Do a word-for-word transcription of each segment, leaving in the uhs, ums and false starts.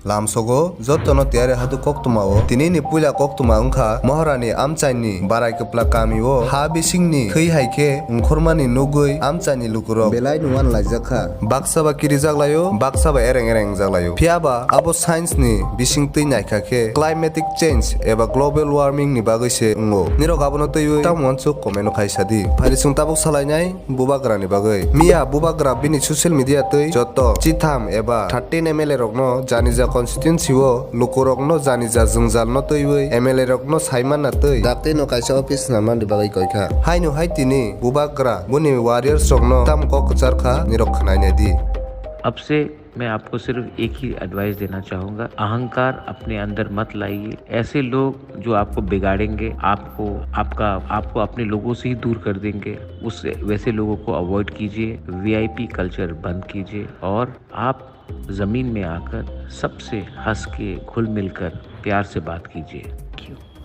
Lamsogo jotono tiyari hadu koktwmao. Tinini puila koktwma wngkha Moharani amchaini Barai Kwpla kamio ha bisingni thwi hai khe ongkhormani nugwi amchaini lukurok belai no uan laijakha. Baksa ba kirijak laio, baksa ba ereng ereng wngjak laio. Phiyaba abo science ni bisingtwi naikha khe climatic change eba global warming ni bagwi se wngo. Nirok abono twiwi tamo uansuk comment o khai sadi. Phaidi chwng tabuk salainai. Bubagrani bagwi. Miya bubagra bini social media twi joto chitham eba thirteen M L A rokno janija constituency o lukurokno janija jwngjalno twiwi M L A rokno saimanna twi daktino kaisa office swnamnani bagwi koikha. Haino hai tini bubagra boni warriors rokno tam kok kwcharkha nirok khwnainai di. अब से मैं आपको सिर्फ एक ही एडवाइस देना चाहूँगा, अहंकार अपने अंदर मत लाइए। ऐसे लोग जो आपको बिगाड़ेंगे, आपको, आपका, आपको अपने लोगों से ही दूर कर देंगे, उस, वैसे लोगों को अवॉइड कीजिए। वीआईपी कल्चर बंद कीजिए और आप ज़मीन में आकर सबसे हंस के, घुल मिलकर, प्यार से बात कीजिए।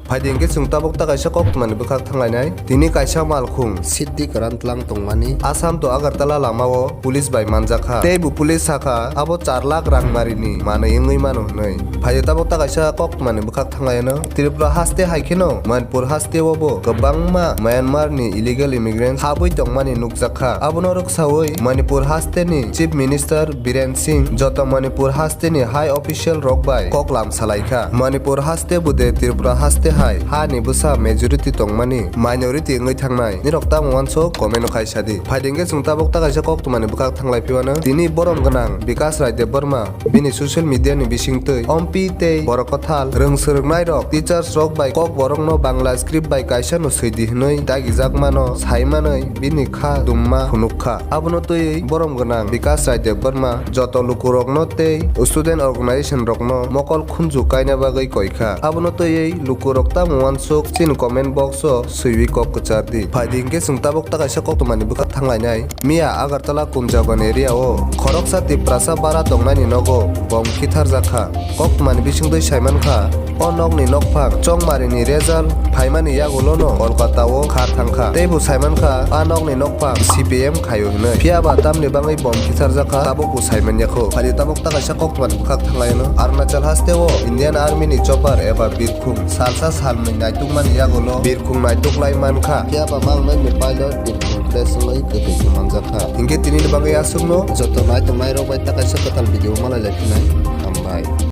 Phaidi hwnkhe chwng tabuk ta kaisa koktwmani bwkhak thanglainai. Tini kaisa malkhung Siddhi Karan tlang tongmani Assam to Agartala lamao police bai manjakha. Tei bo police sakha abo char lakh rang marini manwi wngwi mano hwnwi. Phaidi tabuk ta kaisa koktwmani bwkhak thanglaino. Tripura haste hai kheno Manipur haste o bo kwbangma Myanmar ni illegal immigrants habwi tongmani nukjakha. Abono rwksawi Manipur haste ni Chief Minister Biren Singh joto Manipur haste ni high official rok bai koklam salaikha. Manipur haste bude Tripura haste hai ha ni bwsa majority tongmani minority wngwi thangnai. Nirok tamo uansuk comment o khai sadi. Phaidi hwnkhe chwng tabuk ta kaisa koktwmani bwkhak thanglai phiwano. Tini borom gwnang Bikash Rai Debbarma bini social media ni bisingtwi ompi tei borok kwthal rwng swrwngnairok, teachers rok bai kokborokno Bangla script bai kaisa no swidi hwnwi dagijakmano saimanwi bini kha dumma phunukha. Abono twiwi borom gwnang Bikash Rai Debbarma joto lukurokno tei student organization rokno mokol khunju kaina bagwi koikha. Abono twiwi lukurok tamo uansuk chini comment box o swiwi kok kwchar di. Phaidi hwnkhe chwng tabuk ta kaisa koktwmani bwkhak thanglainai. Miya Agartala Kunjaban area o khoroksa Tiprasa bara tongnaini nogo bomb khitharjakha. Koktwmani bisingtwi saimankha, o nokni nokphang chongmarini result phaimani yagulono Kolkata o kha thangkha. Tei bo saimankha, a nokni nokphang C P M khaio hwnwi. Phiyaba tamni bangwi bomb khitharjakha, tabuk bo saimanyakho. Phaidi tabuk ta kaisa koktwmani bwkhak thanglaino. Arunachal haste o Indian Army ni chopper eba birkhung salsa salnwi naitukmani yagulo birkhung naituk lai mankha. Phiyaba mangnai ni pilot birkhung crash wngwi kwthwi se manjakha. Hinkhe tini ni bagwi aswkno. Joto naitok nairok bai ta kaisa kwtal video malai lai phinai. Hambai.